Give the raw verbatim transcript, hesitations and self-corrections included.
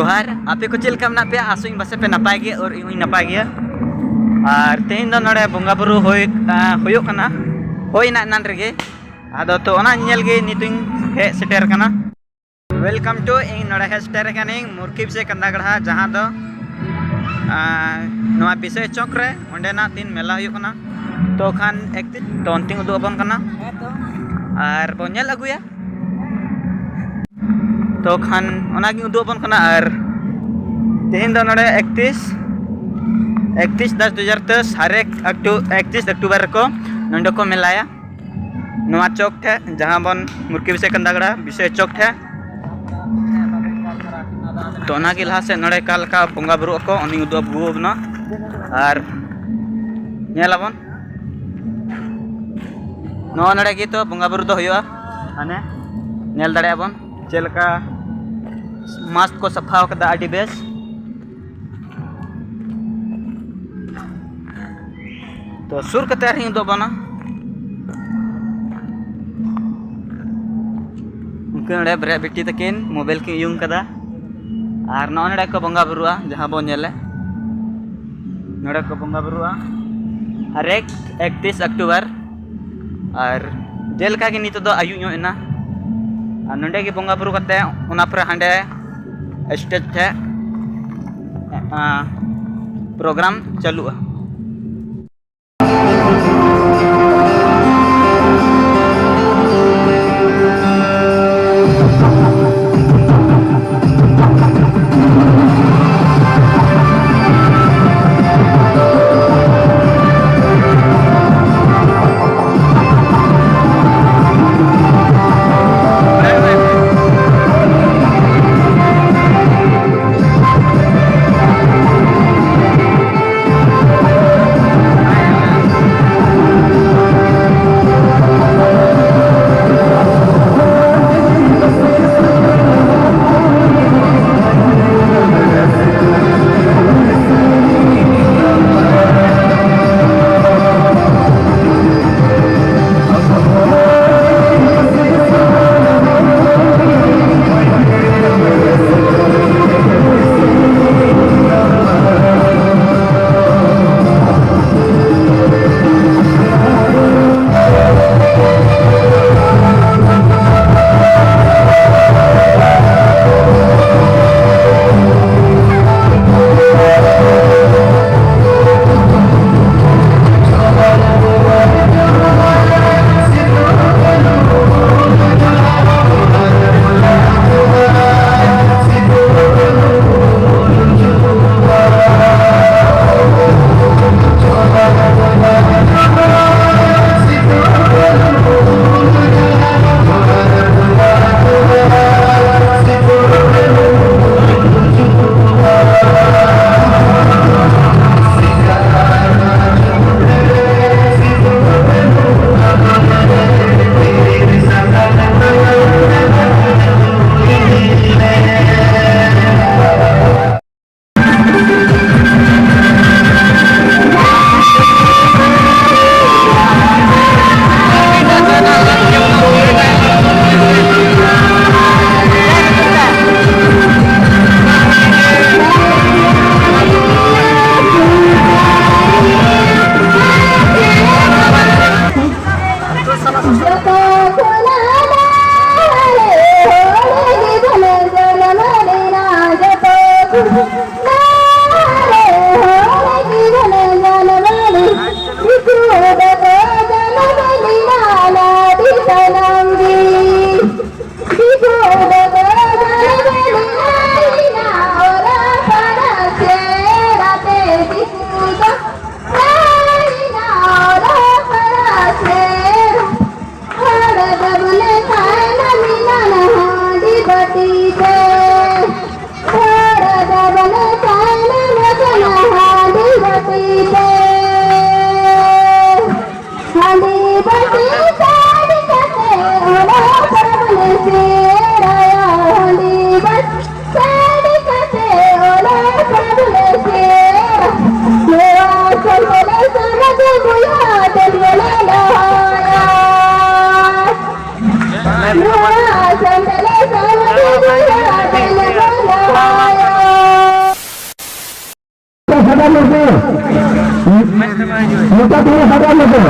ᱡᱚᱦᱟᱨ, ᱟᱯᱮ ᱠᱚ ᱪᱮᱫ ᱞᱮᱠᱟ ᱢᱮᱱᱟᱜ ᱯᱮᱭᱟ? ᱟᱥᱚᱜ ᱤᱧ ᱯᱟᱥᱮᱡ ᱯᱮ ᱱᱟᱯᱟᱭ ᱜᱮᱭᱟ ᱟᱨ ᱤᱧ ᱦᱚᱸᱧ ᱱᱟᱯᱟᱭ ᱜᱮᱭᱟ᱾ ᱟᱨ ᱛᱮᱦᱮᱧ ᱫᱚ ᱱᱚᱰᱮ ᱵᱚᱸᱜᱟ ᱵᱩᱨᱩ ᱦᱩᱭ, ᱟᱸ, ᱦᱩᱭᱩᱜ ᱠᱟᱱᱟ, ᱦᱩᱭᱱᱟ ᱮᱱᱟᱱ ᱨᱮᱜᱮ᱾ ᱟᱫᱚ ᱛᱚ ᱚᱱᱟ ᱧᱮᱞ ᱜᱮ ᱱᱤᱛᱚᱜ ᱤᱧ ᱦᱮᱡ ᱥᱮᱴᱮᱨ ᱟᱠᱟᱱᱟ᱾ Welcome to, ᱤᱧ ᱱᱚᱰᱮ ᱦᱮᱡ ᱥᱮᱴᱮᱨ ᱟᱠᱟᱱᱟᱹᱧ ᱢᱩᱨᱠᱤᱵ ᱥᱮ ᱠᱟᱱᱫᱟᱜᱲᱟ, ᱡᱟᱦᱟᱸ ᱫᱚ, ᱟᱸ, ᱱᱚᱣᱟ ᱵᱤᱥᱚᱭ ᱪᱚᱠ ᱨᱮ, ᱚᱸᱰᱮᱱᱟᱜ ᱫᱤᱱ ᱢᱮᱞᱟ ᱦᱩᱭᱩᱜ ᱠᱟᱱᱟ᱾ ᱛᱚ ᱠᱷᱟᱱ ᱮᱠᱛᱤᱥ ᱛᱚ ᱚᱱᱛᱮᱧ ᱩᱫᱩᱜ ᱟᱵᱚᱱ ᱠᱟᱱᱟ ᱟᱨ ᱵᱚᱱ ᱧᱮᱞ ᱟᱹᱜᱩᱭᱟ᱾ ᱛᱚ ᱠᱷᱟᱱ ᱚᱱᱟᱜᱤᱧ ᱩᱫᱩᱜ ᱟᱵᱚᱱ ᱠᱟᱱᱟ᱾ ᱟᱨ ᱛᱮᱦᱮᱧ ᱫᱚ ᱱᱚᱰᱮ ᱮᱠᱛᱤᱥ, ᱮᱠᱛᱤᱥ ᱫᱟᱥ ᱫᱩ ᱦᱟᱡᱟᱨ ᱛᱮᱭᱤᱥ, ᱦᱟᱨᱮᱠ ᱟᱠᱴᱩ-, ᱮᱠᱛᱤᱥ ᱚᱠᱴᱳᱵᱚᱨ ᱨᱮᱠᱚ ᱱᱚᱰᱮ ᱠᱚ ᱢᱮᱞᱟᱭᱟ᱾ ᱱᱚᱣᱟ ᱪᱚᱠ ᱴᱷᱮᱡ, ᱡᱟᱦᱟᱸ ᱵᱚᱱ ᱢᱩᱨᱠᱤ ᱵᱤᱥᱮ ᱠᱟᱱᱫᱟᱜᱲᱟ ᱵᱤᱥᱮ ᱪᱚᱠ ᱴᱷᱮᱡ᱾ ᱛᱚ ᱚᱱᱟᱜᱮ ᱞᱟᱦᱟ ᱥᱮᱫ ᱱᱚᱰᱮ ᱚᱠᱟ ᱞᱮᱠᱟ ᱵᱚᱸᱜᱟ ᱵᱩᱨᱩᱜ ᱟᱠᱚ, ᱩᱱᱤᱧ ᱩᱫᱩᱜ ᱟᱹᱜᱩ ᱟᱵᱚᱱᱟ᱾ ᱟᱨ ᱧᱮᱞ ᱟᱵᱚᱱ, ᱱᱚᱜᱼᱚ ᱱᱚᱰᱮ ᱜᱮ ᱛᱚ ᱵᱚᱸᱜᱟ ᱵᱩᱨᱩ ᱫᱚ ᱦᱩᱭᱩᱜᱼᱟ᱾ ᱦᱟᱱᱮ ᱧᱮᱞ ᱫᱟᱲᱮᱭᱟᱜ ᱵᱚᱱ ᱪᱮᱫ ᱞᱮᱠᱟ ᱢᱚᱡᱽ ᱠᱚ ᱥᱟᱯᱷᱟ ᱟᱠᱟᱫᱟ, ᱟᱹᱰᱤ ᱵᱮᱥ᱾ ᱛᱚ ᱥᱩᱨ ᱠᱟᱛᱮ ᱟᱨᱦᱚᱸᱧ ᱩᱫᱩᱜ ᱟᱵᱚᱱᱟ᱾ ᱩᱱᱠᱤᱱ ᱱᱚᱰᱮ ᱵᱟᱨᱭᱟ ᱵᱤᱴᱤ ᱛᱟᱹᱠᱤᱱ ᱢᱳᱵᱟᱭᱤᱞ ᱠᱤᱱ ᱩᱭᱩᱝ ᱠᱟᱫᱟ᱾ ᱟᱨ ᱱᱚᱜᱼᱚ ᱱᱚᱰᱮ ᱠᱚ ᱵᱚᱸᱜᱟ ᱵᱩᱨᱩᱜᱼᱟ, ᱡᱟᱦᱟᱸ ᱵᱚᱱ ᱧᱮᱞᱮᱫ᱾ ᱱᱚᱰᱮ ᱠᱚ ᱵᱚᱸᱜᱟ ᱵᱩᱨᱩᱜᱼᱟ ᱦᱟᱨᱮᱠ ᱮᱠᱛᱤᱥ ᱚᱠᱴᱳᱵᱚᱨ᱾ ᱟᱨ ᱡᱮᱞᱮᱠᱟ ᱜᱮ ᱱᱤᱛᱚᱜ ᱫᱚ ᱟᱹᱭᱩᱵ ᱧᱚᱜ ᱮᱱᱟ, ᱟᱨ ᱱᱚᱰᱮ ᱜᱮ ᱵᱚᱸᱜᱟ ᱵᱩᱨᱩ ᱠᱟᱛᱮ ᱚᱱᱟ ᱯᱚᱨᱮ ᱦᱟᱸᱰᱮ ᱥᱴᱮᱡᱽ ᱴᱷᱮᱡ, ᱟᱸ, ᱯᱨᱳᱜᱨᱟᱢ ᱪᱟᱹᱞᱩᱜᱼᱟ᱾ ᱢᱚᱪᱟ ᱛᱮ ᱦᱟᱨᱟ ᱞᱮᱫᱟ᱾